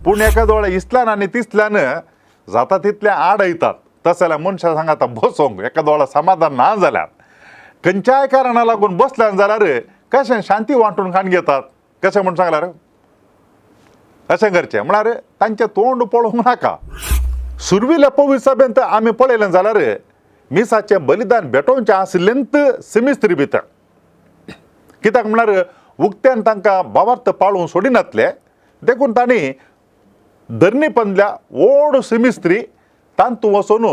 पूण एका दोळ्या इसल्यान आनी तिसल्यान जाता तितलें आडयतात. तशें जाल्यार मनशां सांगाता बसोंक एका दोळ्या समाधान ना जाल्यार खंयच्याय कारणा लागून बसल्यान जाल्यार कशें शांती वांटून खाण घेतात कशें म्हूण सांगल्यार अशें करचें म्हळ्यार तांचें तोंड पळोवंक नाका. सुरवेल्या पवित्र सभेंत आमी पळयलें जाल्यार मिसाचें बलिदान भेटोवचें आशिल्लेंत सिमिस्त्री भितर. कित्याक म्हळ्यार उक्त्यान तांकां भावार्थ पाळूंक सोडिनातले देखून तांणी धरणी पंदल्या व्हड सिमिस्त्री तांतू वचून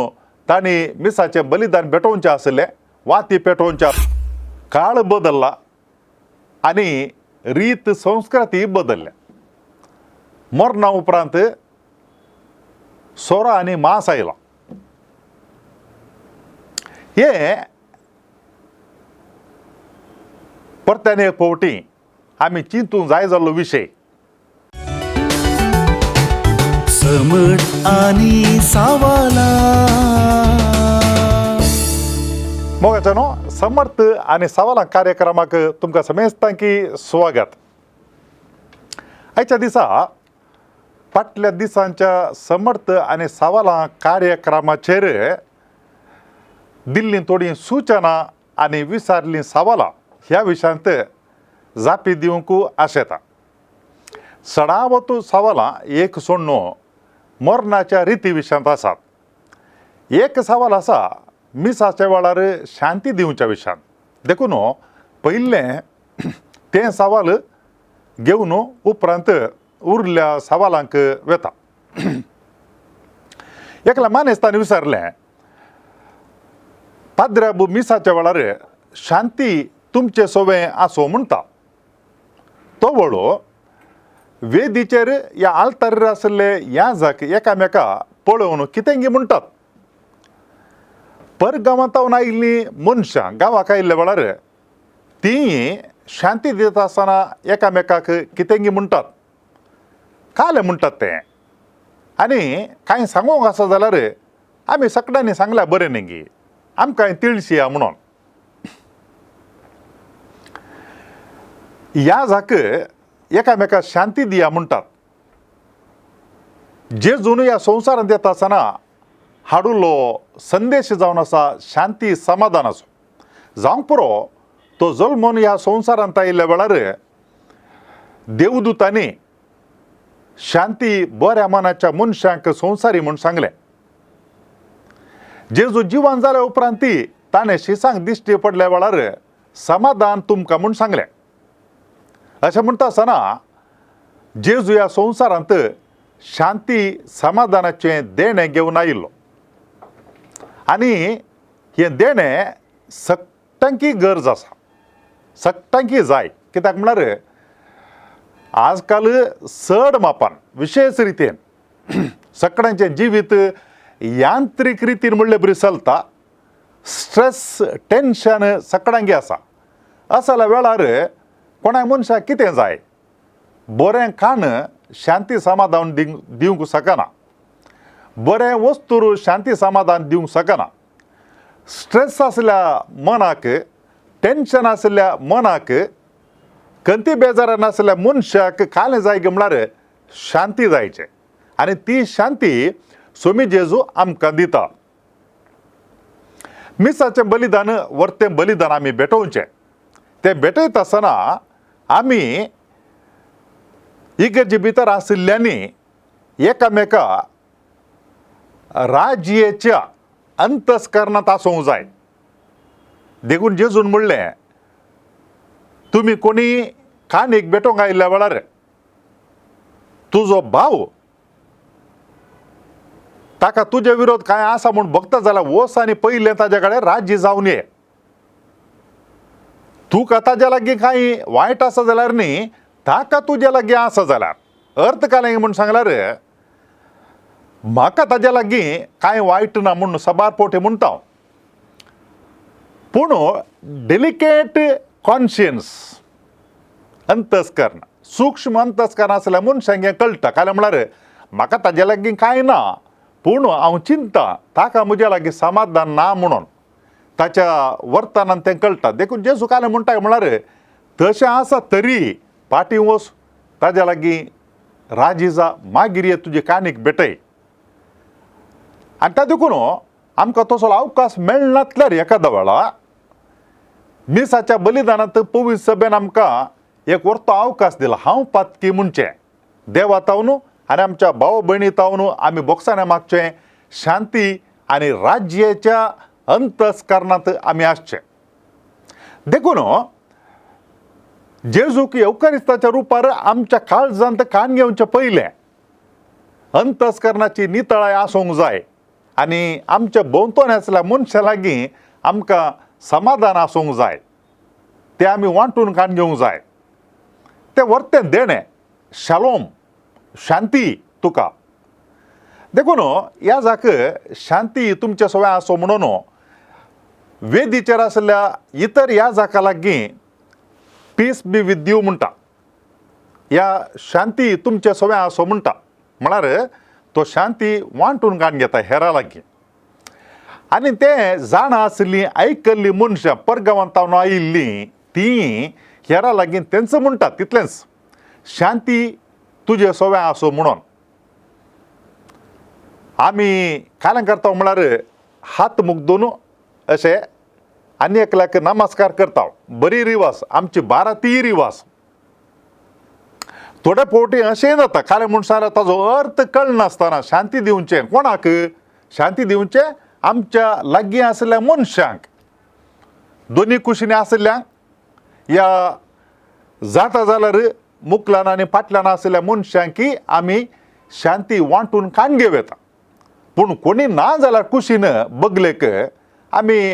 तांणी मिसाचें बलिदान भेटोवचें आशिल्लें, वाती पेटोवच्या. काळ बदल्ला आनी रीत संस्कृती बदल्ल्या. मरणा उपरांत सोरो आनी मांस आयला. हे परत्यान एक फावटी आमी चिंतूंक जाय जाल्लो विशय. समट आनी सावाला. मोगाच्या न्हू समर्थ आनी सवालां कार्यक्रमाक तुमकां समेस्तांकी स्वागत. आयच्या दिसा फाटल्या दिसांच्या समर्थ आनी सवालां कार्यक्रमाचेर दिल्लीं थोडीं सुचनां आनी विचारलीं सवालां ह्या विशयांत जापी दिवंक आशेता. चडावत सवालां एक सोडून मरणाच्या रिती विशयांत आसात. एक सवाल आसा मिसाच्या वेळार शांती दिवच्या विशयांत, देखून पयलें तें सवाल घेवन उपरांत उरल्या सवालांक वेता. एकल्या मानेस्तान विचारलें, पाद्र्याबू मिसाच्या वेळार शांती तुमचे सोवें आसूं म्हणटा, तो वळो वेदीचेर ह्या आल्तारीर आशिल्ले याजक एकामेका पळोवन कितेंगी म्हणटात. परगांवांत आयिल्लीं मनशां गांवाक आयिल्ल्या वेळार तीं शांती दिता आसतना एकामेकाक कितेंगी म्हणटात, कालें म्हणटात तें. आनी कांय सांगूंक आसा जाल्यार आमी सगळ्यांनी सांगल्यार बरें न्ही गी, आमकां तिळशी या म्हणून. ह्या जाक एकामेका शांती दिया म्हणटात. जेजून ह्या संवसारांत येता आसतना हाडुल्लो संदेश जावन आसा शांती समाधानाचो. जावंक पुरो तो जल्मून ह्या संवसारांत आयिल्ल्या वेळार देवदूतांनी शांती बऱ्या मनाच्या मनशांक संवसारी म्हूण सांगलें. जेजू जिवन जाल्या उपरांत ती ताणें शिसांक दिश्टी पडल्या वेळार समाधान तुमकां म्हूण सांगलें. अशें म्हणटा आसतना जेजू ह्या संवसारांत शांती समाधानाचें देणें घेवन आयिल्लो आनी हें देणें सगळ्यांकी गरज आसा, सगळ्यांकी जाय. कित्याक म्हळ्यार आजकाल चड मापान विशेश रितीन सगळ्यांचें जिवीत यांत्रीक रितीन म्हणले बरी चलता. स्ट्रेस टेन्शन सगळ्यांकी आसा. असल्या वेळार कोणाय मनशाक कितें जाय, बरें खाण शांती समाधान दिवंक शकना, बरें वस्तूर शांती समाधान दिवंक शकना. स्ट्रेस आसल्या मनाक, टेन्शन आशिल्ल्या मनाक, खंती बेजारान आशिल्ल्या मनशाक कालें जाय म्हळ्यार शांती जायचें आनी ती शांती सोमी जेजू आमकां दिता. मिसाचें बलिदान वर्तें बलिदान आमी भेटोवचें. तें भेटयता आसतना आमी इगर्जे भितर आशिल्ल्यांनी एकामेका राजयेच्या अंतस्करणांत आसूंक जाय. देखून जेजून म्हणलें, तुमी कोणी काणीक भेटोवंक आयिल्ल्या वेळार तुजो भाव ताका तुजे विरोध कांय आसा म्हूण भोगता जाल्यार वच आनी पयलें ताज्या कडेन राज्य जावन ये. तुका ताज्या लागीं कांय वायट आसा जाल्यार न्ही, ताका तुज्या लागीं आसा जाल्यार अर्थ कालें म्हूण सांगल्यार म्हाका ताज्या लागीं कांय वायट ना म्हूण साबार पोटे म्हणटा, पूण डेलिकेट कॉन्शियन्स अंतस्कर्ण सूक्ष्म अंतस्कर्ण आसल्यार मनशांक हें कळटा. कालें म्हळ्यार म्हाका ताज्या लागीं कांय ना, पूण हांव चिंता ताका म्हज्या लागीं समाधान ना म्हणून ताच्या वर्तनान तें कळटा. देखून जेजू कालें म्हणटा म्हळ्यार तशें आसा तरी फाटीं वच ताज्या लागीं राजी जा, मागीर ये तुजे कानीक भेटय. आनी त्या देखून आमकां तसो अवकाश मेळनातल्यार एखाद्या वेळा मिसाच्या बलिदानांत पवित्र सभेन आमकां एक व्हरतो अवकाश दिला. हांव पातकी म्हणचें देवा तावन आनी आमच्या भाव भयणी तावन आमी बोगसाणें मागचें, शांती आनी राज्याच्या अंतस्करणांत आमी आसचें. देखून जेजूक येवकारिस्ताच्या रुपार आमच्या काळजांत कान घेवचें पयलें अंतस्करणाची नितळाय आसूंक जाय आनी आमच्या भोंवतणी आसल्या मनशां लागीं आमकां समाधान आसूंक जाय, तें आमी वांटून कान घेवंक जाय. तें व्हरतें देणें शालोम, शांती तुका. देखून ह्या जाक शांती तुमच्या सवय आसो म्हणून वेदीचेर आशिल्ल्या इतर ह्या जाका लागीं पीस बी विथ you म्हणटा, ह्या शांती तुमच्या सवय आसो म्हणटा, म्हळ्यार तो शांती वांटून काडून घेता हेरा लागीं. आनी ते जाणा आशिल्लीं आयकल्लीं मनशां परगांवांत तावन आयिल्लीं तीं हेरा लागीं तेंच म्हणटा तितलेंच, शांती तुजे सवय आसो म्हणून. आमी काल्यां करता म्हळ्यार हात मुगदून अशें आनी एकल्याक नमस्कार करता, बरी रिवाज आमची भारतीय रिवाज. थोडे फावटी अशेंय जाता कालें म्हूण सांगल्यार ताजो अर्थ कळनासतना शांती दिवचें कोणाक, शांती दिवचें आमच्या लागीं आशिल्ल्या मनशांक, दोनी कुशींनी आशिल्ल्यांक या जाता जाल्यार मुकल्यान आनी फाटल्यान आशिल्ल्या मनशांकी आमी शांती वांटून काण घेवं येता. पूण कोणी ना जाल्यार कुशीन बगलेक आमी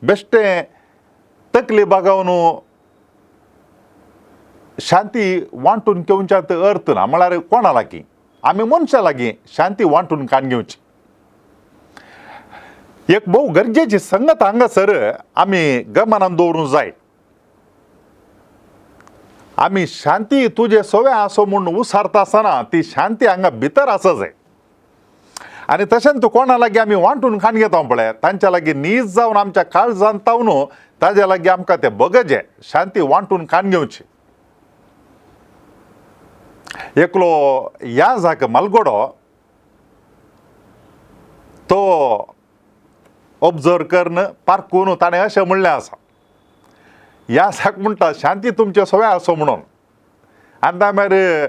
बेश्टें तकली बागावन शांती वांटून घेवच्यांत अर्थ ना. म्हळ्यार कोणा लागीं, आमी मनशां लागीं शांती वांटून काण घेवची. एक भोव गरजेची संगत हांगासर आमी गमनान दवरूंक जाय. आमी शांती तुजे सवे आसो म्हूण उसारता आसतना ती शांती हांगा भितर आसा जाय. आनी तशेंच कोणा लागीं आमी वांटून खाण घेता पळय तांच्या लागीं नीज जावन आमच्या काळजांत तावन ताज्या लागीं आमकां तें बगजें शांती वांटून खाण घेवची. एकलो ह्या जाक मालगोडो तो ऑब्जर्व करून पारकून ताणें अशें म्हणलें आसा, ह्या साक म्हणटा शांती तुमचे सवय आसो म्हणून. आनी त्या मागीर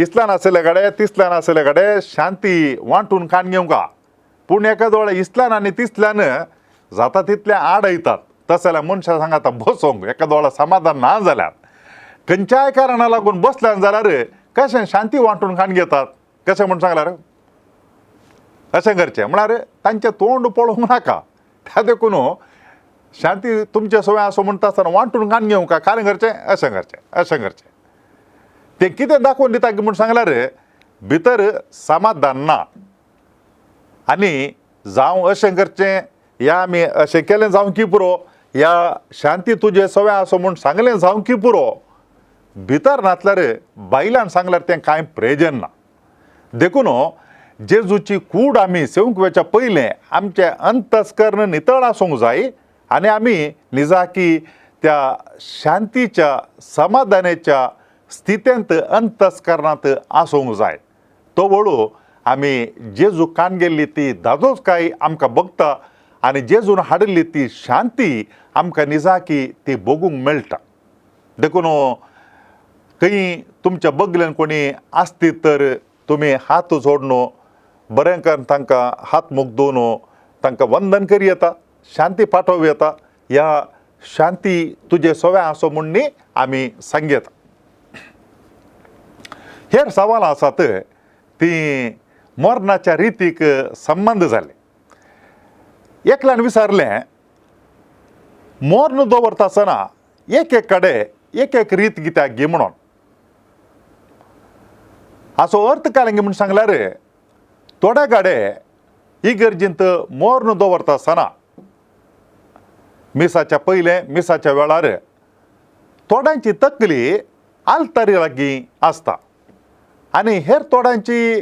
इसल्यान आशिल्ले कडेन तिसल्यान आशिल्ले कडेन शांती वांटून खाण घेवंक, पूण एका दोळे इसल्यान आनी तिसल्यान जाता तितले आडयतात. तशें जाल्यार मनशां सांगाता बसोंक एका दोळा समाधान ना जाल्यार खंयच्याय कारणा लागून बसल्यान जाल्यार कशें शांती वांटून खाण घेतात कशें म्हूण सांगल्यार अशें करचें म्हळ्यार तांचें तोंड पळोवंक नाका. त्या देखून शांती तुमचे सवय आसो म्हणटा आसतना वांटून खाण घेवंक कारण करचें अशें करचें अशें करचें तें कितें दाखोवन दिता म्हूण सांगल्यार भितर समाधान ना. आनी जावं अशें करचें या आमी अशें केलें जावं की पुरो, या शांती तुजे सवय आसो म्हूण सांगलें जावं की पुरो, भितर नासल्यार बायलान सांगल्यार तें कांय प्रयोजन ना. देखून जेजूची कूड आमी सेवंक वचच्या पयलें आमचें अंतस्कर्ण नितळ आसूंक जाय आनी आमी निजाकी त्या शांतीच्या समाधानाच्या स्थितेंत अंतस्करणांत आसूंक जाय. तो वळू आमी जेजू कान गेल्ली ती दादोजकाय आमकां बगता आनी जेजून हाडिल्ली ती शांती आमकां निजाकी ती भोगूंक मेळटा. देखून खंय तुमच्या बगलेन कोणी आसती तर तुमी हात जोडून बरें करून तांकां हात मुगदून तांकां वंदन करी येता, शांती पाठोवं येता. ह्या शांती तुजे सवय आसो म्हूण न्ही आमी सांगयता. हेर सवालां आसात ती मरणाच्या रितीक संबंद जाले. एकल्यान विचारलें मर्ण दवरता आसतना एक एक कडेन एक एक रीत कित्याक गी म्हणून. हाचो अर्थ काय म्हूण सांगल्यार थोड्या कडेन इगर्जींत मर्ण दवरता आसतना मिसाच्या पयलें मिसाच्या वेळार थोड्यांची तकली आल्तारी लागीं आसता आनी हेर थोड्यांची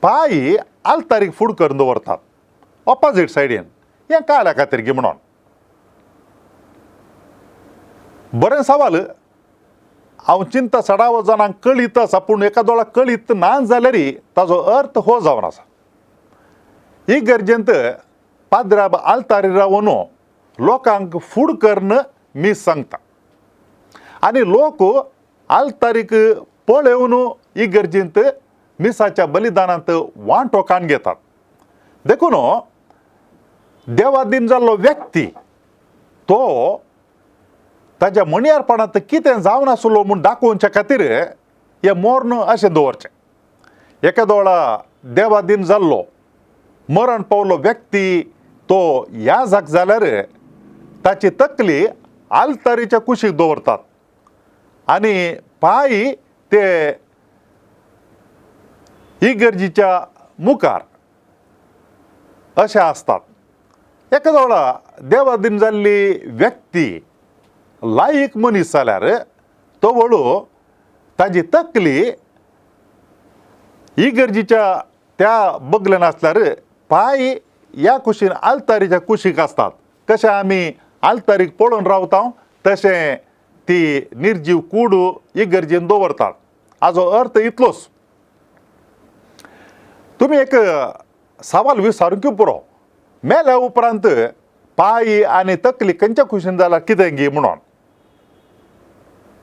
पांय आल्तारीक फूड करून दवरतात ऑपोजीट सायडीन. हें काल्या खातीर गी म्हणून बरें सवाल. हांव चिंता सडावो जाणांक कळीत आसा, पूण एका दोळा कळीत ना जाल्यार ताजो अर्थ हो जावन आसा. ही गरजेंत पाद्राब आल्तारी रावन लोकांक फूड करून मीस सांगता आनी लोक आल्तारीक पळोवन इगर्जेंत मिसाच्या बलिदानांत वांटो काण घेतात. देखून देवादीन जाल्लो व्यक्ती तो ताज्या मणयारपणांत कितें जावन आसलो म्हूण दाखोवच्या खातीर हें मोर्न अशें दवरचें. एका दोळा देवादीन जाल्लो मरण पावलो व्यक्ती तो ह्या जाक जाल्यार ताची तकली आल्तारीच्या कुशीक दवरतात आनी पांय ते इगर्जीच्या मुखार अशे आसतात. एका दोळा देवादीन जाल्ली व्यक्ती लायक मनीस जाल्यार तो वळू ताजी तकली इगर्जीच्या त्या बगलेन आसल्यार पांय ह्या कुशीन आल्तारीच्या कुशीक आसतात. कशें आमी आल्तारीक पळोवन रावता तशें ती निर्जीव कूड इगर्जेन दवरतात. हाजो अर्थ इतलोच. तुमी एक सवाल विचारूंक पुरो, मेल्या उपरांत पांय आनी तकली खंयच्या कुशीन जाल्यार कितें गी म्हणून.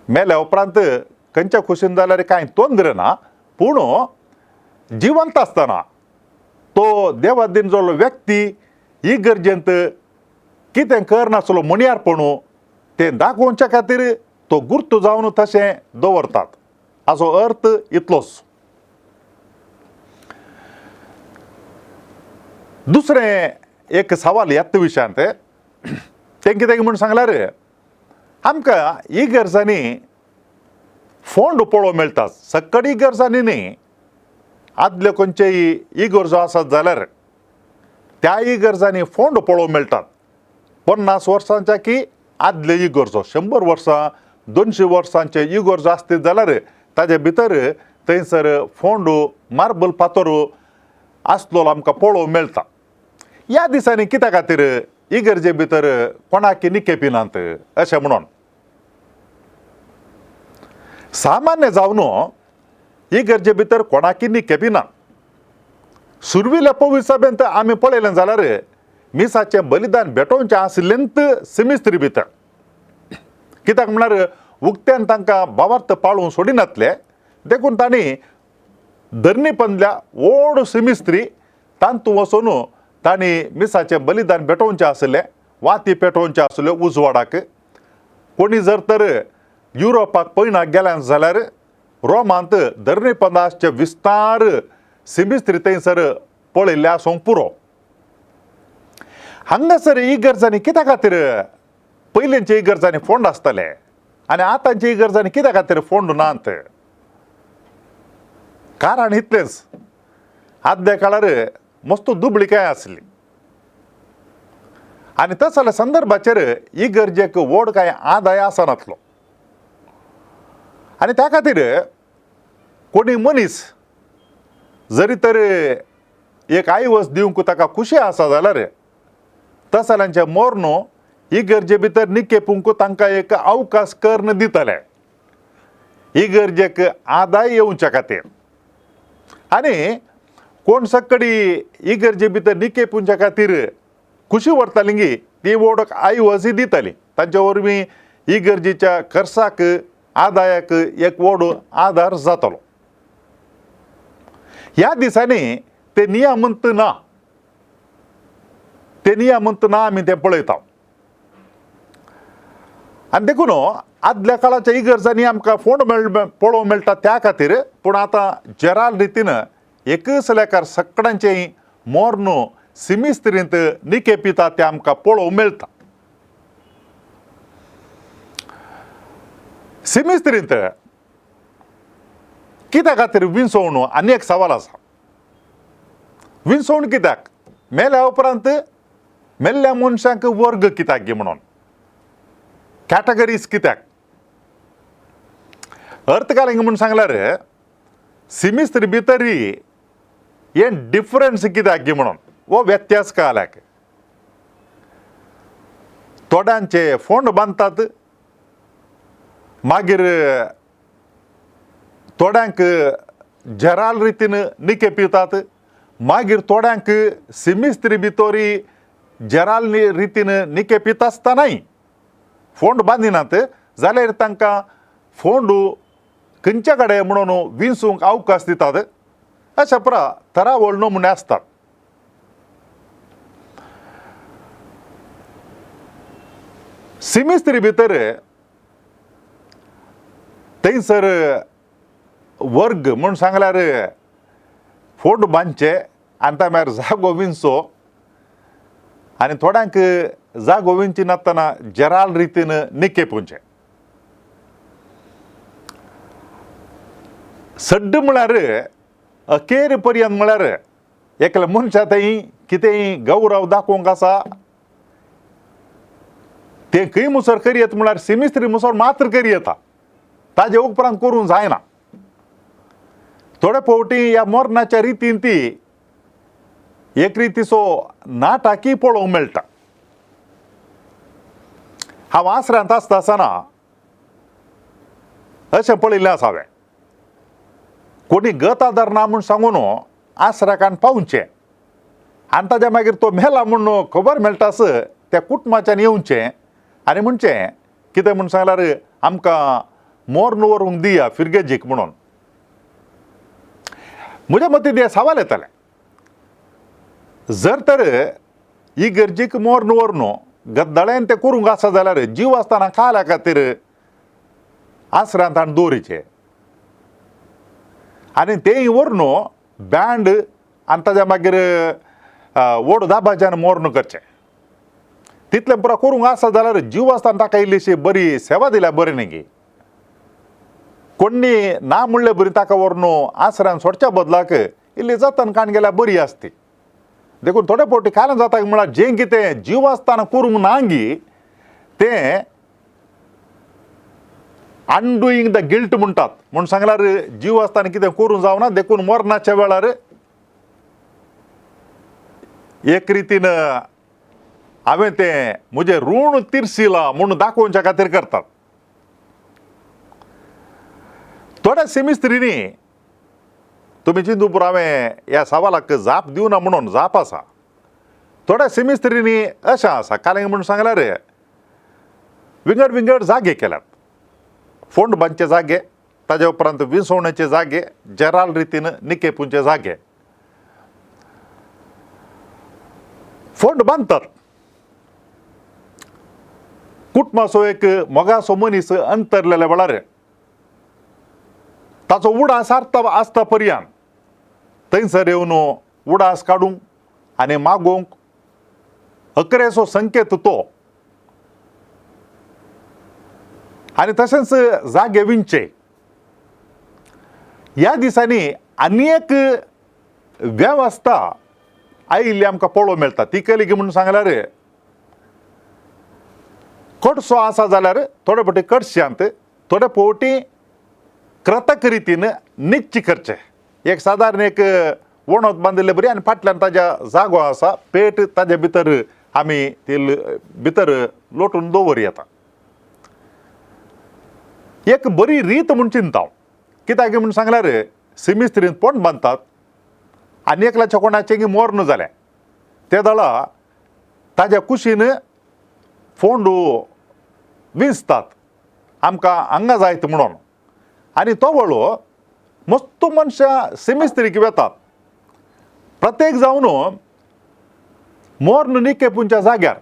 मेल्या उपरांत खंयच्या कुशीन जाल्यार कांय तोंदर ना, पूण जिवंत आसतना तो देवादीन जाल्लो व्यक्ती इगर्जेंत कितें करनासलो म्हणयारपणू तें दाखोवच्या खातीर तो गुर्तू जावन तशें दवरतात. हाचो अर्थ इतलोच. दुसरें एक सवाल ह्याच विशयांत तें कितें म्हूण सांगल्यार आमकां इगर्जांनी फोंड पळोवंक मेळटा. सक्कड इगर्जांनी न्ही, आदल्यो खंयचेय इगर्जो आसत जाल्यार त्या इगर्जांनी फोंड पळोवंक मेळटात. 50 वर्सांच्या की आदले इगर्जो, 100 वर्सां 200 वर्सांचे इगर्जो आसतीत जाल्यार ताजे भितर थंयसर फोंड मार्बल फातर आसलो आमकां पळोवंक मेळटा. ह्या दिसांनी कित्या खातीर इगर्जे भितर कोणाक निकेपिनात अशें म्हणून सामान्य जावन इगर्जे भितर कोणाकी निकेपिना. सुरविल्या पवित्र आमी पळयलें जाल्यार मिसाचें बलिदान भेटोवचें आशिल्लेंत सिमिस्त्री भितर. कित्याक म्हळ्यार उक्त्यान तांकां भावार्थ पाळूंक सोडिनातले, देखून तांणी धरणी पंदल्या व्हड सिमिस्त्री तांतू वचून तांणी मिसाचें बलिदान भेटोवचें आशिल्लें, वाती पेटोवचें आशिल्ल्यो उजवाडाक. कोणी जर तर युरोपाक पयणाक गेल्यान जाल्यार रोमांत धरणी पंदा आसचे विस्तार सिमिस्त्री थंयसर पळयल्ले आसूंक पुरो. हांगासर इगर्जांनी कित्या खातीर पयलींच्या इगर्जांनी फोंड आसताले आनी आतांच्या इगर्जांनी कित्या खातीर फोंड नात? कारण इतलेंच, आदल्या काळार मस्त दुबळिकाय आसली आनी तसल्या संदर्भाचेर इगर्जेक व्हड कांय आदाय आसनातलो आनी त्या खातीर कोणी मनीस जरी तर एक आयवस दिवंक ताका खुशी आसा जाल्यार तसल्यांचे मोर्नो इगर्जे भितर निकेपूंक तांकां एक अवकाश करून दितले इगर्जेक आदाय येवच्या खातीर. आनी कोण सक्कडी इगर्जे भितर निकेपुंच्या खातीर खुशी व्हरताली गी ती व्हड आयवजय दिताली. तांचे वरवीं इगर्जेच्या खर्चाक आदायाक एक व्हड आदार जातलो. ह्या दिसांनी ते नियमंत ना, ते नियमंत ना आमी तें पळयता. आनी देखून आदल्या काळाच्या इगर्जांनी आमकां फोंड पळोवंक मेळटा त्या खातीर. पूण आतां जेराल रितीन एकच लेखार सगळ्यांचें मोर्न सिमिस्त्रींत निके पिता तें आमकां पळोवंक मेळटा. सिमिस्त्रींत कित्या खातीर विंचवण आनी एक सवाल आसा. विंचवण कित्याक? मेल्या उपरांत मेल्ल्या मनशांक वर्ग कित्याक गी म्हणून कॅटेगरीज कित्याक? अर्थ कालें म्हूण सांगल्यार सिमिस्त्री भितरी हें डिफरन्स कित्याक गी म्हणून हो व्यत्यास काल्याक. थोड्यांचे फोंड बांदतात, मागीर थोड्यांक जराल रितीन निके पितात, मागीर थोड्यांक सिमिस्त्री भितोरी जराल रितीन निके पिता आसतनाय फोंड बांदिनात जाल्यार तांकां फोंड खंयच्या कडेन म्हणून विंचूंक अवकाश दितात. अशा परा थरावळ नमुने आसतात. सिमिस्त्री भितर थंयसर वर्ग म्हूण सांगल्यार फोंड बांदचे आनी त्या भायर जागो विंचो आनी थोड्यांक जागो विंची नासतना जराल रितीन निके पुंचे. सड्ड म्हळ्यार अखेर पर्यंत म्हळ्यार एकल्या मनशा थंय कितेंय गौरव दाखोवंक आसा तें खंय मुसर करयेत म्हळ्यार सिमिस्त्री मुसर मात्र करयेता, ताजे उपरांत करूंक जायना. थोडे फावटी ह्या मरणाच्या रितीन ती एक रितीचो नाटाकी पळोवंक मेळटा. हांव आसऱ्यांत आसता आसतना अशें पळयल्लें आसा हांवें, कोणी गत आदार ना म्हूण सांगून आसऱ्याकान पावचें आनी ताज्या मागीर तो मेला म्हूण खबर मेळटास त्या कुटुंबाच्यान येवचें आनी म्हणचें कितें म्हूण सांगल्यार आमकां मोर्न व्हरूंक दिया फिरगेजीक म्हणून. म्हज्या मतींत हें सवाल येतालें, जर तर इगर्जीक मोर्न व्हरून गद्दाळ्यान तें करूंक आसा जाल्यार जीव आसतना काल्या खातीर आसऱ्यांत हाडून दवरिचें आनी तेंय व्हरून बँड आनी ताज्या मागीर व्हड दाबाच्यान मोर्न करचें. तितलें पुरो करूंक आसा जाल्यार जीव आसतना ताका इल्लीशी बरी सेवा दिल्यार बरी न्ही गी. कोण्णी ना म्हणले बरी ताका व्हरून आसऱ्यान सोडच्या बदलाक इल्ली जतन काण गेल्यार बरी आसती. देखून थोडे फावटी कारण जाता म्हळ्यार जें कितें जीव आसतना करूंक ना गी तें अनडुईंग the guilt म्हणटात. म्हूण सांगल्यार जीव आसतना कितें करूंक जावना देखून मरणाच्या वेळार एक रितीन हांवें तें म्हजें ऋण तिरशिलां म्हूण दाखोवच्या खातीर करतात. थोड्या सेमिस्त्रींनी तुमी चिंतू पुरो हांवें ह्या सवालाक जाप दिवना म्हणून जाप आसा. थोड्या सेमिस्त्रींनी अशें आसा कालें म्हूण सांगल्यार विंगड विंगड जागे केल्यात, फोंड बांदचे जागे, ताज्या उपरांत विसवण्याचे जागे, जेराल रितीन निकेपुंचे जागे. फोंड बांदतात, कुटुंबाचो एक मोगाचो मनीस अंतरलेल्या वेळार ताचो उडास आसता पर्यंत थंयसर येवन उडास काडूंक आनी मागोवंक अकरेचो संकेत तो. आनी तशेंच जागे विंचे. ह्या दिसांनी आनी एक वेवस्था आयिल्ली आमकां पळोवंक मेळटा. ती कली म्हणून सांगल्यार कडसो आसा जाल्यार थोडे फावटी कडश्यांत थोडे फावटी क्रतक रितीन निश्ची करचें. एक सादारण एक वणत बांदिल्ले बरी आनी फाटल्यान ताज्या जागो आसा पेट ताजे भितर आमी ती भितर लोटून दवर येता. एक बरी रीत म्हूण चिंता हांव, कित्याक म्हूण सांगल्यार सिमिस्त्रीन पोंड बांदतात आनी एकल्याच्या कोणाचें मोर्न जालें ते दळा ताज्या कुशीन फोंड विंचतात आमकां हांगा जायत म्हणून आनी तो वळो मस्त मनशां सिमिस्त्रीक वेतात. प्रत्येक जावन मोर्न निकेपुंच्या जाग्यार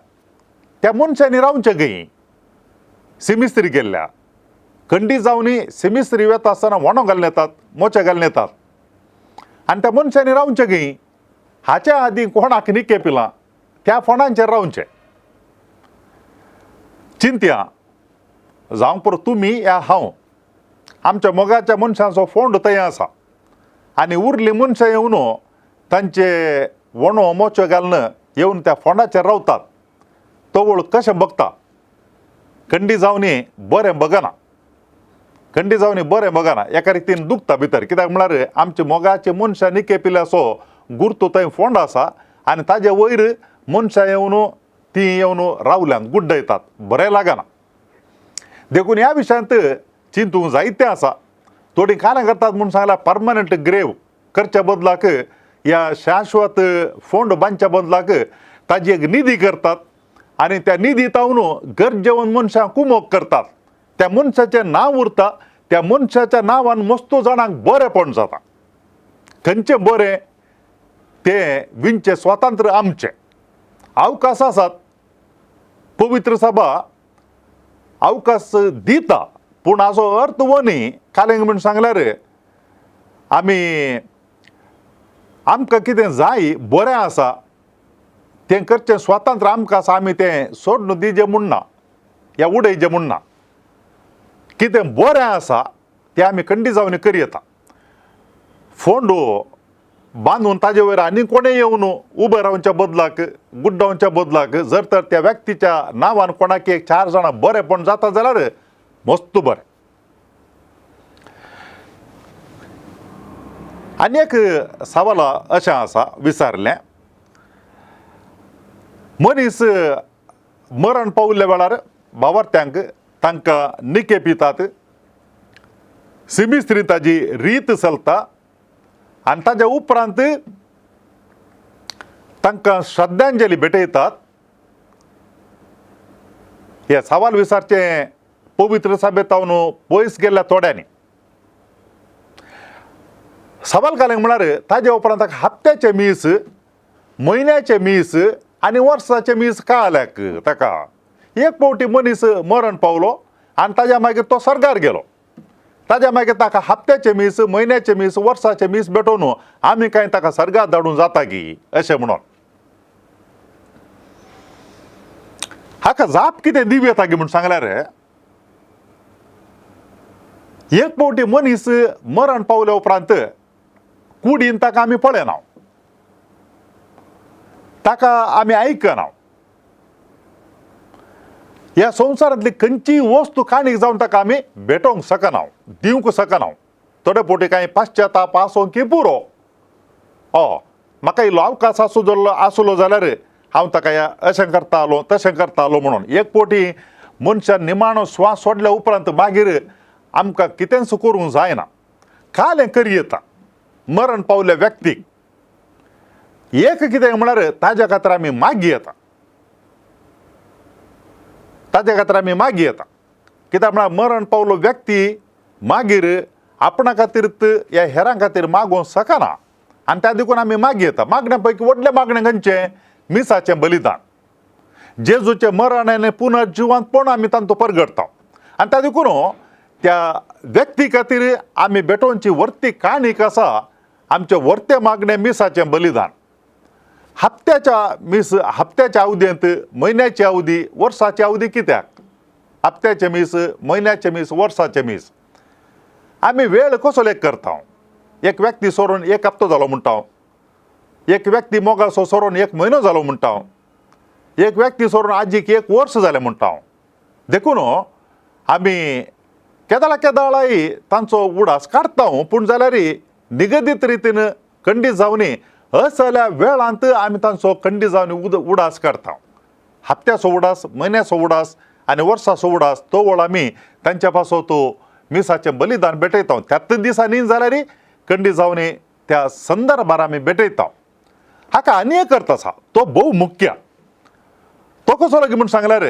त्या मनशांनी रावचें गय सिमिस्त्री गेल्ल्या खंडी जावनी सिमिस्त्री वेता आसतना वणो घालून येतात, मोचे घालून येतात आनी त्या मनशांनी रावचें गय. हाच्या आदीं कोणाक निके पिलां त्या फोंडांचेर रावचें. चिंतया जावंक पुरो तुमी या हांव आमच्या मोगाच्या मनशांचो फोंड थंय आसा आनी उरली मनशां येवन तांचे वणो मोचो घालून येवन त्या फोंडाचेर रावतात. तवळ कशें बगता खंडी जावनी बरें बगना, खंडी जावनी बरें बगना एका रितीन दुखता भितर. कित्याक म्हळ्यार आमच्या मोगाचे मनशां निके पिल्याचो गुर्तो थंय फोंड आसा आनी ताजे वयर मनशां येवन तीं येवन रावल्यात गुड्डयतात, बरें लागना. देखून ह्या विशयांत चिंतूंक जायतें आसा. थोडीं कानां करतात म्हूण सांगल्यार परमनंट ग्रेव करच्या बदलाक ह्या शाश्वत फोंड बांदच्या बदलाक ताजी एक निधी करतात आनी त्या निधी तावन गरजेवन मनशां कुमोक करतात. त्या मनशाचें नांव उरता, त्या मनशाच्या नांवान मस्तो जाणांक बरेपण जाता. खंयचें बरें तें विंचें स्वातंत्र्य आमचें. अवकाश आसात, पवित्र सभा अवकाश दिता, पूण हाचो अर्थ हो न्ही कालेंग म्हूण सांगल्यार आमी आमकां कितें जाय बरें आसा तें करचें स्वातंत्र्य आमकां आसा, आमी तें सोडून दिजें म्हूण ना या उडयचें म्हूण ना. कितें बरें आसा तें आमी खंडी जावन करयता. फोंडो बांदून ताजे वयर आनी कोणें येवन उबे रावच्या बदलाक गुड्डावच्या बदलाक जर तर त्या व्यक्तीच्या नांवान कोणाक एक चार जाणां बरेंपण जाता जाल्यार मस्त बरें. आनी एक सवाल अशें आसा विचारलें, मनीस मरण पाविल्ल्या वेळार भावार्थ्यांक तांकां निके पितात, सिमिस्त्री ताजी रीत चलता आनी ताज्या उपरांत तांकां श्रद्धांजली भेटयतात. हे सवाल विचारचें पवित्र सभेतावन पयस गेल्ल्या थोड्यांनी. सवाल घालें म्हळ्यार ताज्या उपरांत ताका हप्त्याचें मीस, म्हयन्याचें मीस आनी वर्साचें मीस कळ्ळ्याक ताका एक फावटी मनीस मरण पावलो आनी ताज्या मागीर तो सर्गार गेलो. ताज्या मागीर ताका हप्त्याचें मीस, म्हयन्याचें मीस, वर्साचें मीस भेटोवन आमी कांय ताका सर्गार धाडून जाता की अशें म्हणून हाका जाप कितें दिवं येता गी म्हूण सांगल्यार एक फावटी मनीस मरण पावल्या उपरांत कुडीन ताका आमी पळयना, ताका आमी आयकना. ह्या संवसारांतली खंयचीय वस्तू काणीक जावन ताका आमी भेटोवंक शकना, दिवंक शकना. थोडे फावटी कांय पाश्चाताप आसूं की पुरो, म्हाका इल्लो अवकाश आसूं जाल्लो आसलो जाल्यार हांव ताका ह्या अशें करतालो तशें करतालो म्हणून. एक फावटी मनशान निमाणो स्वास सोडल्या उपरांत मागीर आमकां कितेंच करूंक जायना. कालें करयेता मरण पावल्या व्यक्तीक एक कितें म्हळ्यार ताज्या खातीर आमी मागी येता, ताज्या खातीर आमी मागी येता. कित्याक म्हळ्यार मरण पावलो व्यक्ती मागीर आपणा खातीर ह्या हेरां खातीर मागोवंक शकना आनी त्या देखून आमी मागी येता. मागण्या पैकी व्हडलें मागणें खंयचें? मिसाचें बलिदान, जेजूचें मरण आनी पुनर्जिवंतपण आमी तांतूं परगटता आनी त्या देखून त्या व्यक्ती खातीर आमी भेटोवची व्हरती काणीक आसा आमचें व्हरतें मागणें मिसाचें बलिदान. हप्त्याच्या मीस, हप्त्याच्या अवधेंत, म्हयन्याची अवधी, वर्साची अवधी कित्याक? हप्त्याचें मीस, म्हयन्याचें मीस, वर्साचें मीस आमी वेळ कसो लेख करता? एक व्यक्ती सोडून एक हप्तो जालो म्हणटा, एक व्यक्ती मोगासो सोडून एक म्हयनो जालो म्हणटा, एक व्यक्ती सोडून आजीक एक वर्स जालें म्हणटा. देखून आमी केदाळा केदाळाय तांचो उडास काडटा, पूण जाल्यार निगदीत रितीन खंडीत जावनी असल्या वेळांत आमी तांचो खंडीत जावन उडास काडटा. हप्त्याचो उडास, म्हयन्याचो उडास आनी वर्साचो उडास तो वेळ आमी तांच्या पासत मिसाचें बलिदान भेटयता. त्याच दिसांनी जाल्यार खंडीत जावनी त्या संदर्भार आमी भेटयता. हाका आनी एक अर्थ आसा, तो भोव मुख्य. तो कसो लागीं म्हूण सांगल्यार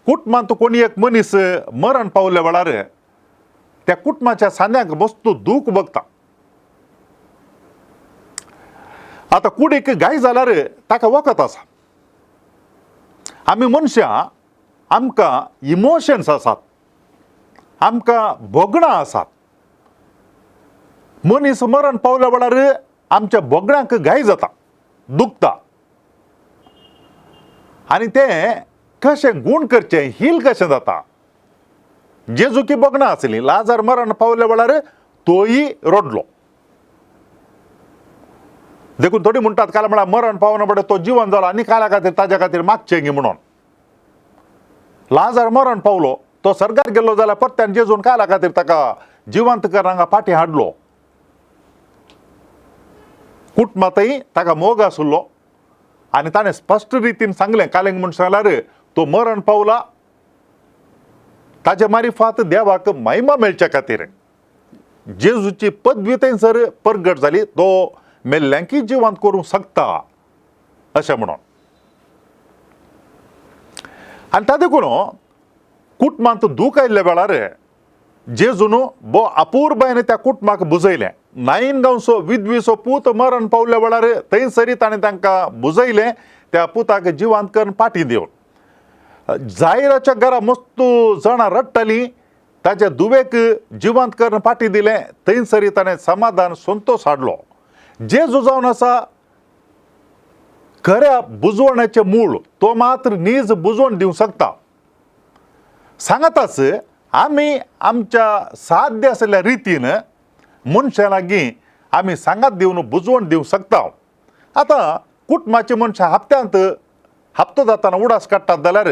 कुटुंबांत कोणी एक मनीस मरण पावल्या वेळार त्या कुटुंबाच्या सांद्यांक मस्त दूख भोगता. आतां कुडीक गाय जाल्यार ताका वखद आसा. आमी मनशां आमकां इमोशन्स आसात, आमकां भोगणां आसात. मनीस मरण पावल्या वेळार आमच्या भोगण्यांक घाय जाता, दुखता आनी तें कशें गूण करचें, हील कशें जाता. जेजुकी भोगणां आसलीं, लाजार मरण पावल्या वेळार तोय रडलो. देखून थोडी म्हणटात काल म्हळ्यार मरण पावना पडे तो जिवन जालो आनी काल्या खातीर ताज्या खातीर मागचें गी म्हणून. लाजार मरण पावलो, तो सर्गार गेल्लो जाल्यार परत्यान जेजून काल्या खातीर ताका जिवंत कर हांगा फाटीं हाडलो. कुटुंबांतय ताका मोग आसलो आनी ताणें स्पश्ट रितीन सांगलें, कालेंग म्हूण सांगल्यार तो मरण पावला ताजे मारिफात देवाक महिमा मेळच्या खातीर. जेजूची पदवी थंयसर परगट जाली, तो मेल्ल्यांकी जिवंत करूंक शकता अशें म्हणून. आनी ता देखून कुटुंबांत दूख आयिल्ल्या वेळार जेजून बो अपुरबायेन त्या कुटुंबाक बुजयलें. नायन गांवचो विधवीचो पूत मरण पावल्या वेळार थंयसरी ताणें तांकां बुजयलें, त्या पुताक जिवंत करून पाटी दिवन. जायराच्या घरा मस्त जाणां रडटालीं, ताच्या दुवेक जिवंत करून पाटी दिलें, थंयसरी ताणें समाधान संतोश हाडलो. जेजू जावन आसा खऱ्या बुजवण्याचें मूळ, तो मात्र नीज बुजवण दिवंक शकता. सांगाताच आमी आमच्या साध्य आशिल्ल्या रितीन मनशां लागीं आमी सांगात दिवन बुजवण दिवंक शकता. आतां कुटुंबाची मनशां हप्त्यांत हप्तो जाताना उडास काडटात जाल्यार,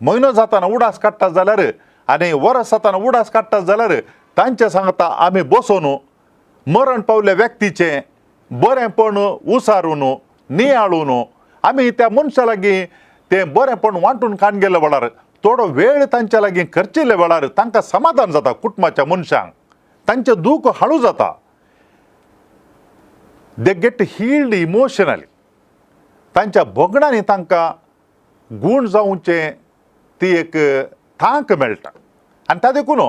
म्हयनो जाताना उडास काडटात जाल्यार आनी वर्स जाताना उडास काडटात जाल्यार तांचे सांगता आमी बसोवन मरण पावल्या व्यक्तीचें बरेंपण उसारून नियाळून आमी त्या मनशा लागीं तें बरेंपण वांटून काडून गेल्ल्या वेळार, थोडो वेळ तांच्या लागीं खर्चिल्ल्या वेळार तांकां समाधान जाता. कुटुंबाच्या मनशांक तांचें दूख हाळू जाता. They get healed emotionally. तांच्या भोगणांनी तांकां गूण जावचें ती एक तांक मेळटा. आनी ता देखून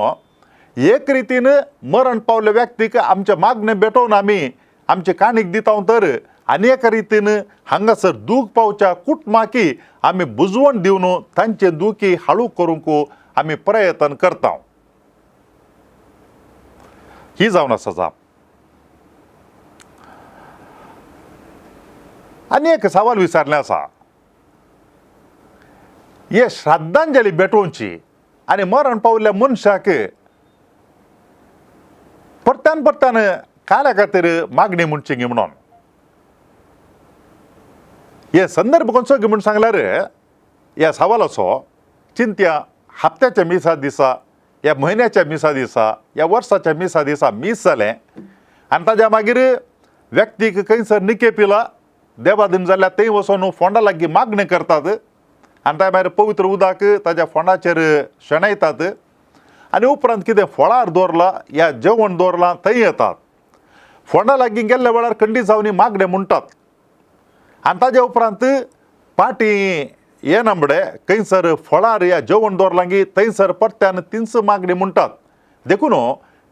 एक रितीन मरण पावल्या व्यक्तीक आमच्या मागणें भेटोवन आमी आमचे काणीक दिता तर आनी एका रितीन हांगासर दूख पावच्या कुटुंबाकी आमी बुजवण दिवन तांचे दुखी हाळू करूंक आमी प्रयत्न करता. ही जावन आसा जाप. आनी एक सवाल विचारलें आसा, हे श्रद्धांजली भेटोवची आनी मरण पावल्ल्या मनशाक परत्यान परत्यान काल्या खातीर मागणी म्हणची गी म्हणून हे संदर्भ खंयचो गी म्हूण सांगल्यार ह्या सवालाचो चिंत्या हप्त्याच्या मिसा दिसा, ह्या म्हयन्याच्या मिसा दिसा, ह्या वर्साच्या मिसा दिसा मीस जालें आनी ताज्या मागीर व्यक्तीक खंयसर निकेपिला देवादीन जाल्यार थंय वचोन फोंडा लागीं मागणें करतात आनी त्या मागीर पवित्र उदक ताज्या फोंडाचेर शेणयतात आनी उपरांत कितें फळार दवरलां या जेवण दवरलां थंय येतात. फोंडा लागीं गेल्ल्या वेळार खंडीत जावन मागणें म्हणटात आनी ताज्या उपरांत पाटी येना म्हळे खंयसर फळार या जेवण दवरलां की थंयसर परत्यान तीच मागणी म्हणटात. देखून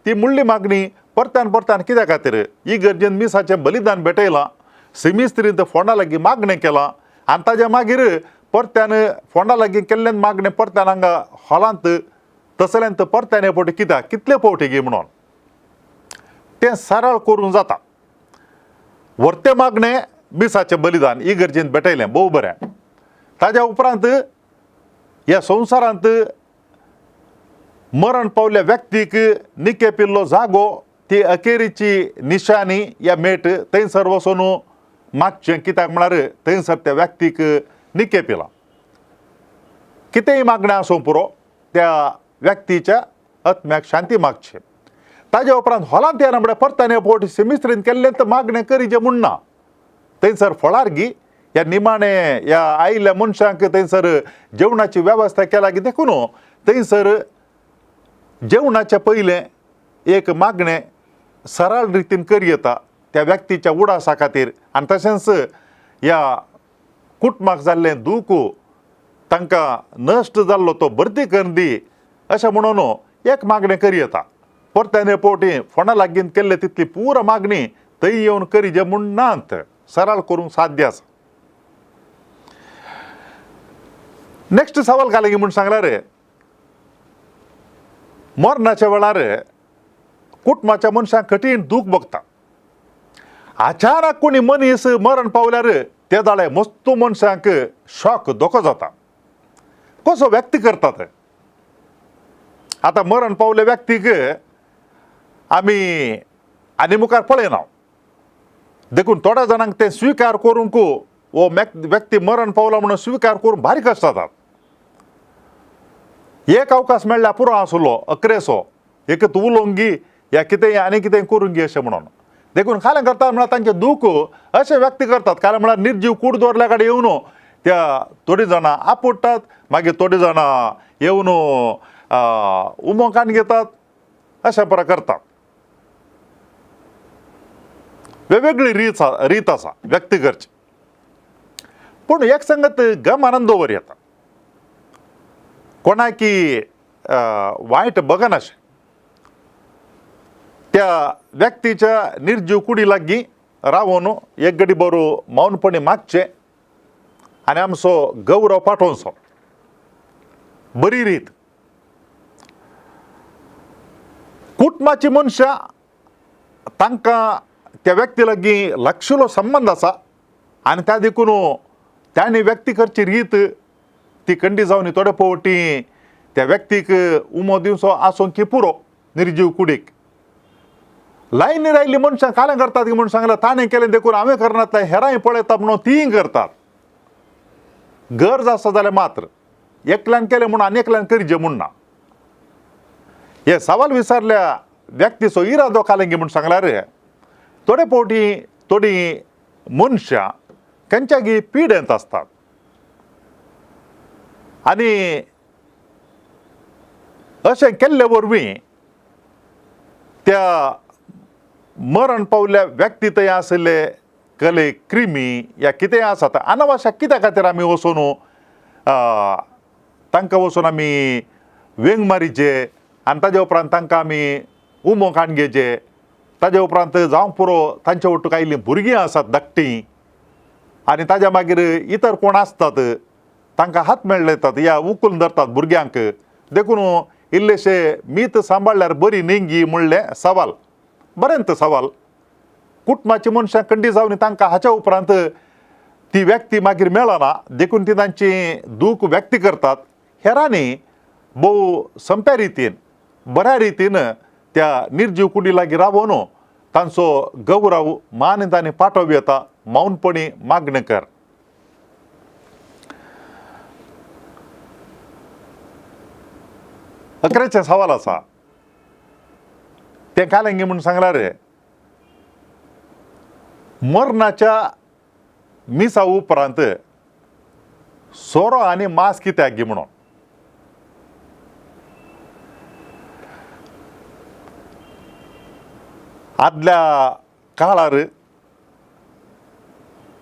ती मुडली मागणी परत्यान परत्यान कित्या खातीर ही गरजेन मिसाचें बलिदान भेटयलां, सिमिस्त्रींत फोंडा लागीं मागणें केलां आनी ताज्या मागीर परत्यान फोंडा लागीं केल्ल्यान मागणें परत्यान हांगा हॉलांत तसल्यांत परत्यान हे फावटी कित्याक कितले फावटी गी म्हणून तें सरळ करूंक जाता. व्हरतें मागणें मिसाचें बलिदान ही गरजेन भेटयलें भोव बरें. ताज्या उपरांत ह्या संवसारांत मरण पावल्या व्यक्तीक निके पिल्लो जागो ती अखेरीची निशाणी या मेट थंयसर वचून मागचें कित्याक म्हळ्यार थंयसर त्या व्यक्तीक निके पिलां. कितेंय मागणें आसूं पुरो त्या व्यक्तीच्या आत्म्याक शांती मागची. ताज्या उपरांत हॉलांत येना म्हळ्यार परत्यान हे फावटी सिमिस्त्रीन केल्लें तर मागणें करीचें म्हूण ना. थंयसर फळार गी ह्या निमाणे ह्या आयिल्ल्या मनशांक थंयसर जेवणाची वेवस्था केला की देखून थंयसर जेवणाच्या पयलें एक मागणें सरळ रितीन करी येता त्या व्यक्तीच्या उडासा खातीर आनी तशेंच ह्या कुटुंबाक जाल्लें दूख तांकां नश्ट जाल्लो तो भरती करून दी अशें म्हणून एक मागणें करी येता. परत्यान हे फावटी फोंडा लागीं केल्ले तितली पुरा मागणी थंय येवन करीजे म्हूण नात, सरळ करूंक साध्य आसा. नेक्स्ट सवाल घाले म्हूण सांगल्यार मरणाच्या वेळार कुटुंबाच्या मनशांक कठीण दूख भोगता. अचानक कोणी मनीस मरण पावल्यार ते दाळे मस्त मनशांक शॉक धोको जाता. कसो व्यक्त करतात आतां मरण पावल्या व्यक्तीक आमी आनी मुखार पळयना, देखून थोड्या जाणांक तें स्विकार करूंक हो व्यक्ती मरण पावला म्हणून स्विकार करूंक भारी कश्ट जातात. एक अवकाश मेळ्ळ्यार पुरो आसलो अकरेचो एक तूं उलोवंक गी या कितेंय आनी कितें करूंक गी अशें म्हणून देखून खालें करतात म्हळ्यार तांचें दूख अशें व्यक्त करतात. कारण म्हळ्यार निर्जीव कूड दवरल्या कडेन येवन त्या थोडीं जाणां आपुडटात, मागीर थोडीं जाणां येवन उमो काडून घेतात, अशें बरें करतात. वेगवेगळी रीत रीत आसा व्यक्त करची, पूण एक संगत गमानंद दवर येता कोणाकी वायट बगनाशें त्या व्यक्तीच्या निर्जीव कुडी लागीं रावन एक गडी बरो मौनपणी मागचें आनी आमचो गौरव पाठोवचो बरी रीत. कुटुंबाची मनशां तांकां त्या व्यक्ती लागीं लागशिल्लो संबंद आसा आनी त्या देखून तांणी व्यक्ती करची रीत ती कंडी जावन थोडे फावटी त्या व्यक्तीक उमो दिवचो आसूंक की पुरो निर्जीव कुडीक. लायनीर आयिल्लीं मनशां काल्यां करतात म्हूण सांगलें ताणें केलें देखून हांवें करनातलें हेरांय पळयता म्हणून तींय करतात. गरज आसा जाल्यार मात्र एकल्यान केलें म्हूण आनी एकल्यान करचें म्हूण ना. हे सवाल विचारल्या व्यक्तीचो इरादो कालेंगी म्हूण सांगल्यार थोडे फावटी थोडीं मनशां खंयच्यागी पिडेंत आसतात आनी अशें केल्ले वरवीं त्या मरण पावल्ल्या व्यक्ती थंय आशिल्ले कले क्रिमी या कितेंय आसात अनावश्यक कित्या खातीर आमी वचून तांकां वचून आमी वेंग मारीचे आनी ताजे उपरांत तांकां आमी उमो काडून घेवचे. ताजे उपरांत जावंक पुरो तांचे वटूक आयिल्लीं भुरगीं आसात धाकटीं आनी ताज्या मागीर इतर कोण आसतात तांकां हात मेळ्ळे या उखलून धरतात भुरग्यांक. देखून इल्लेशे मीत सांबाळ्ळ्यार बरी न्ही म्हणलें सवाल बरें तें सवाल. कुटुंबाची मनशां कंडी जावन तांकां हाच्या उपरांत ती व्यक्ती मागीर मेळना देखून ती तांची दूख व्यक्त करतात. हेरांनी भोव सोंप्या रितीन बऱ्या रितीन त्या निर्जीव कुडी लागीं रावन तांचो गौरव मान तांणी पाठोवं येता मौनपणी मागणें कर. अकरेचें सवाल आसा तें कालेंगी म्हूण सांगल्यार मरणाच्या मिसा उपरांत सोरो आनी मांस कित्याक गी म्हणून. आदल्या काळार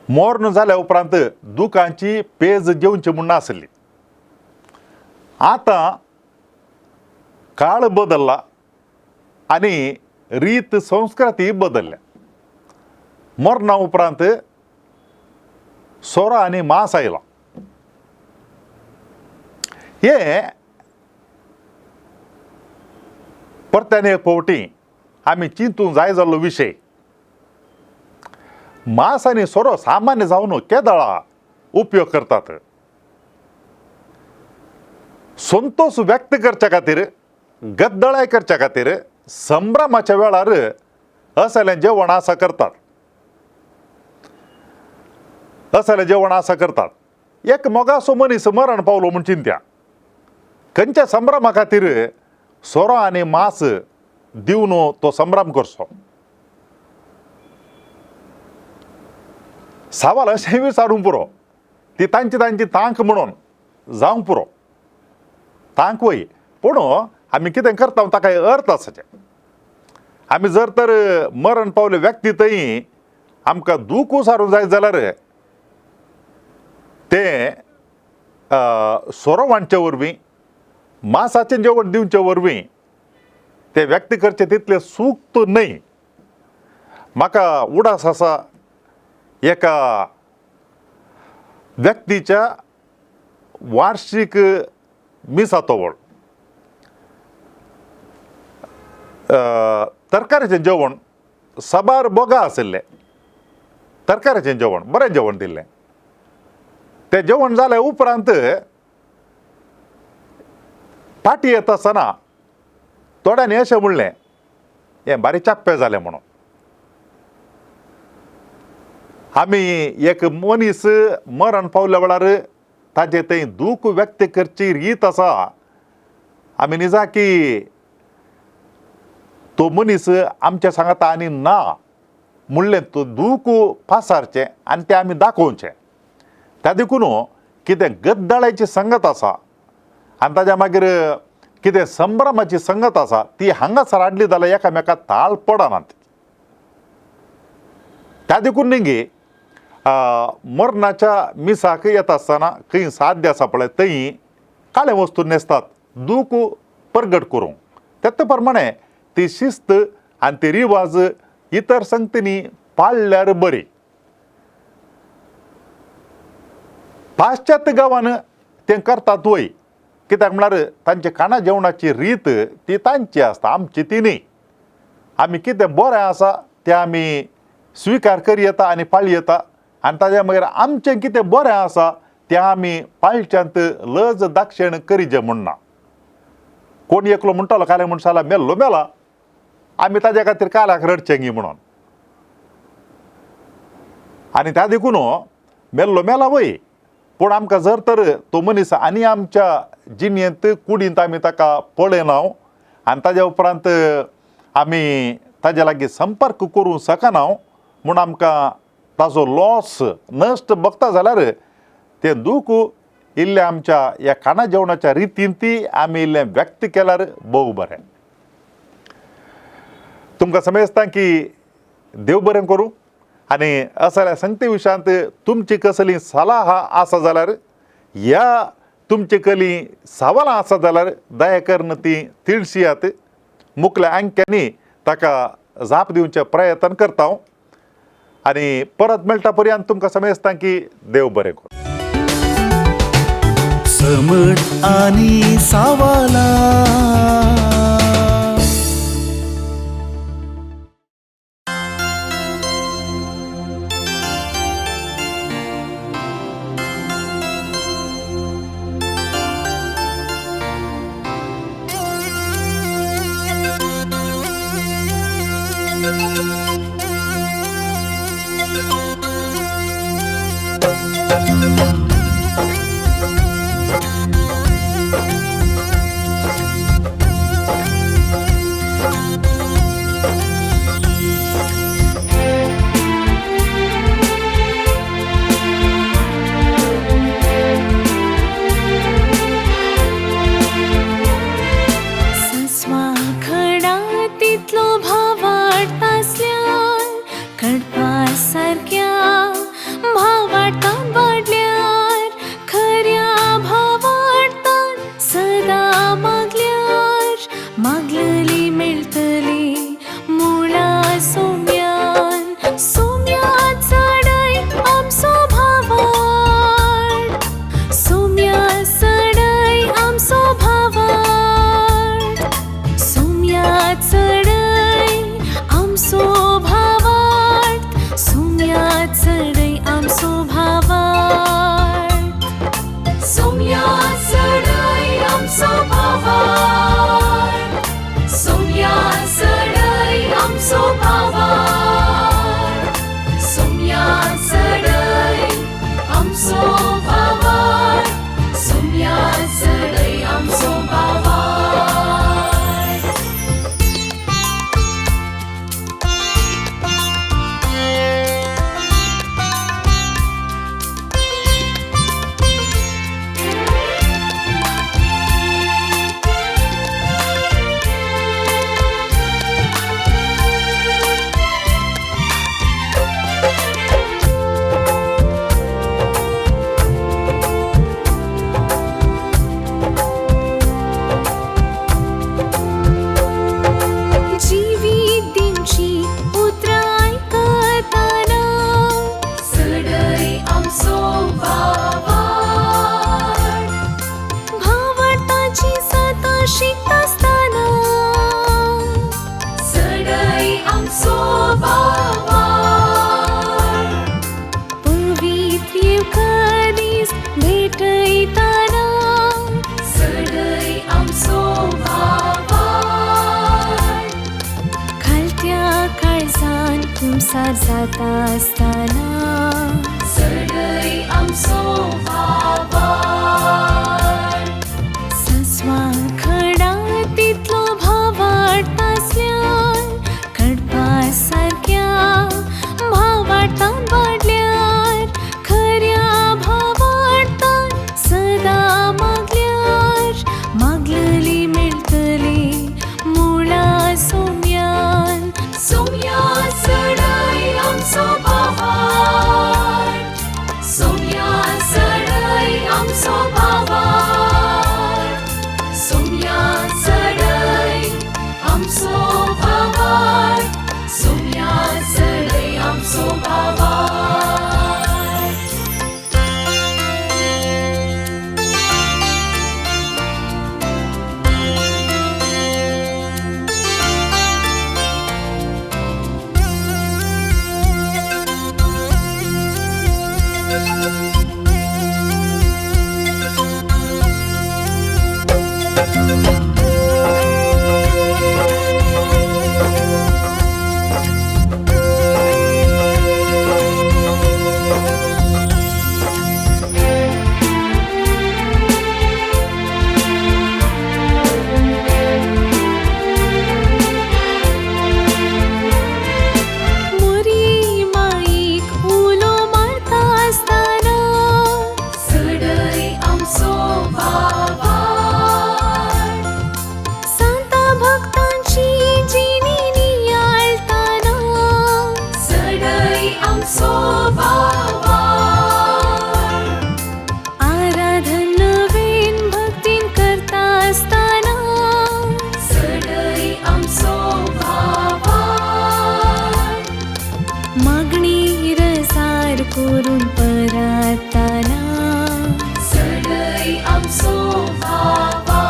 मर्ण जाल्या उपरांत दुकांची पेज जेवची म्हूण नासली. आतां काळ बदल्ला आनी रीत संस्कृती बदल्ल्या. मरणा उपरांत सोरो आनी मांस आयला. हे परत्यान एक फावटी आमी चिंतूंक जाय जाल्लो विशय. मांस आनी सोरो सामान्य जावन केदळा उपयोग करतात. संतोश व्यक्त करच्या खातीर गद्दळाय करच्या खातीर संभ्रमाच्या वेळार असलें जेवण आसा करतात असलें जेवण आसा करतात. एक मोगासो मनीस मरण पावलो म्हूण चिंत्या खंयच्या संभ्रमा खातीर सोरो आनी मांस दिवन तो संभ्रम करचो. सवाल अशें विचारूंक पुरो ती तांची तांची तांक म्हणून जावंक पुरो तांक वय पूण आमी कितें करता ताका अर्थ आसाचें. आमी जर तर मरण पावले व्यक्ती थंय आमकां दूख सारूंक जाय जाल्यार तें सोरो वांटचे वरवीं मांसाचें जेवण दिवचे वरवीं तें व्यक्त करचें तितलें सूख न्हय. म्हाका उडास आसा एका व्यक्तीच्या वार्षीक मिसा तवळ तरकारेचें जेवण साबार बोगा आशिल्लें. तरकारेचें जेवण बरें जेवण दिल्लें. तें जेवण जालें उपरांत पाटी येता आसतना थोड्यांनी अशें म्हणलें हें बारीक चाप्पें जालें म्हणून. आमी एक मनीस मरण पावल्या वेळार ताजें थंय दूख व्यक्त करची रीत आसा. आमी निजाकी तो मनीस आमच्या सांगाता आनी ना म्हणलें तो दूख पासारचें आनी तें आमी दाखोवचें. त्या देखून कितें गद्दळाची संगत आसा आनी ताज्या मागीर कितें संभ्रमाची संगत आसा ती हांगासर हाडली जाल्यार एकामेका ताळ पडनात. त्या देखून न्ही मरणाच्या मिसाक येता आसतना खंय साद्य आसा पळय थंय काळे वस्तू न्हेसतात दूख परगट करूंक. तेत प्रमाणे ती शिस्त आनी ती रिवाज इतर संगतींनी पाळल्यार बरी. पाश्चात्य गांवान तें करतात वय, कित्याक म्हळ्यार तांचे खाणा जेवणाची रीत ती तांची आसता, आमची ती न्ही. आमी कितें बरें आसा तें आमी स्विकार करी येता आनी पाळी येता आनी ताज्या मागीर आमचें कितें बरें आसा तें आमी पाळच्यांत लज दाक्षेण करीजे म्हूण ना. कोण एकलो म्हणटालो काल्याक म्हण साला मेल्लो मेला, आमी ताज्या खातीर काल्याक रडचें गी म्हणून. आनी त्या देखून मेल्लो मेला वय, पूण आमकां जर तर तो मनीस आनी आमच्या जिणेंत कुडींत आमी ताका पळयना आनी ताज्या उपरांत आमी ताज्या लागीं संपर्क करूंक शकना म्हूण आमकां ताजो लॉस नश्ट बगता जाल्यार तें दूख इल्लें आमच्या ह्या खाणा जेवणाच्या रितीन ती आमी इल्लें व्यक्त केल्यार भोव बरें. तुमकां समजता की देव बरें करूं. आनी असल्या संगती विशयांत तुमची कसली सलाह आसा जाल्यार ह्या तुमचे कसली सवालां आसा जाल्यार दया करून ती तिळशियात. मुखल्या अंक्यांनी ताका जाप दिवचे प्रयत्न करता हांव आनी परत मेळटा पर्यंत तुमकां समजता की देव बरें करूं. समट आनी सावाला. सस्वा तितलो भावार्थ आसल्यार कडपा सारक्या भावार्थान वाडल्यार खऱ्या भावार्थान सदां मागल्यार मागलली मेळटली मुळा सोम्यान. सोम्या चडय आमचो भावार्थ, सोम्या चडय आमचो भावार्थ, सोम्या चडय आमचो भावार्थ, सोम्या चडय आमचो भावार्थ, सोम्या चडय आमचो भावार्थ, सोम्या चडय आमचो भावार्थ, सोम्या चडय आमचो भावार्थ, सोम्या चडय आमचो भावार्थ. जिवीत दिवची उतरां आयकतना चडय आमचो भावार्थ, भावार्थाची सतां शिकतासतना चडय आमचो भावार्थ, पवित्र येवकारीस्त भेटयतना चडय आमचो भावार्थ, खालत्या काळजान कुमसार जाता आसतना चडय आमचो भावार्थ. सस्वा खडा तितलो भावार्थ आसल्यार कडपा सारक्या भावार्थान वाडल्यार खऱ्या भावार्थान सदां मागल्यार मागलली मेळटली मुळा सोम्यान. सोम्या चडय आमचो भावार्थ. मोरी माईक उलो मारता आसतना चडय आमचो बाबा, सांता भक्तांची जिणी नियाळताना चडय आमचो बाबा, आराधन नवीन भक्तीन करता आसतना चडय आमचो बाबा, मागणी रसार करून पराताना चडय आमचो बाबा,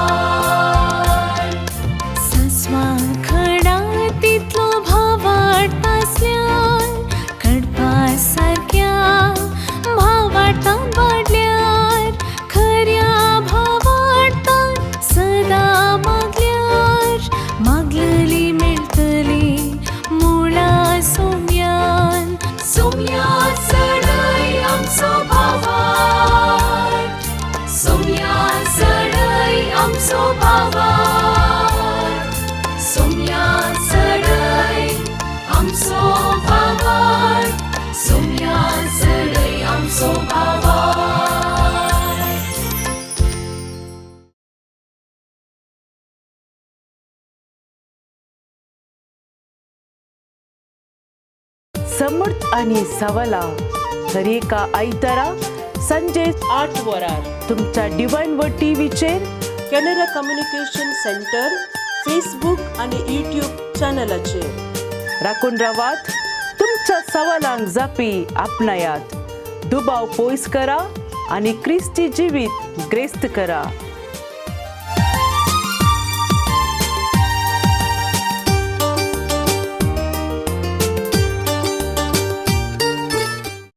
सस्वा खडा तितलो भावार्थ आसल्यार कडपा सारक्या भावार्थान वाडल्यार खऱ्या भावार्थान सदां मागल्यार मागलली मेळटली मुळा सोम्यान. सोम्या चडय आमचो भावार्थ, सोम्या चडय आमचो भावार्थ, सोम्या चडय आमचो भावार्थ, सोम्या चडय आमचो भावार्थ. समर्थ आणि सवला दरेका आयतारा संजे 8 वरार तुमच्या डिवायन व टीव्हीचेर कॅनरा कम्युनिकेशन सेंटर फेसबुक आणि यूट्यूब चॅनलाचेर. राखून रावात, तुमच्या सवालांक जापी आपणायात, दुबाव पयस करा आनी क्रिस्ती जिवीत ग्रेस्त करा.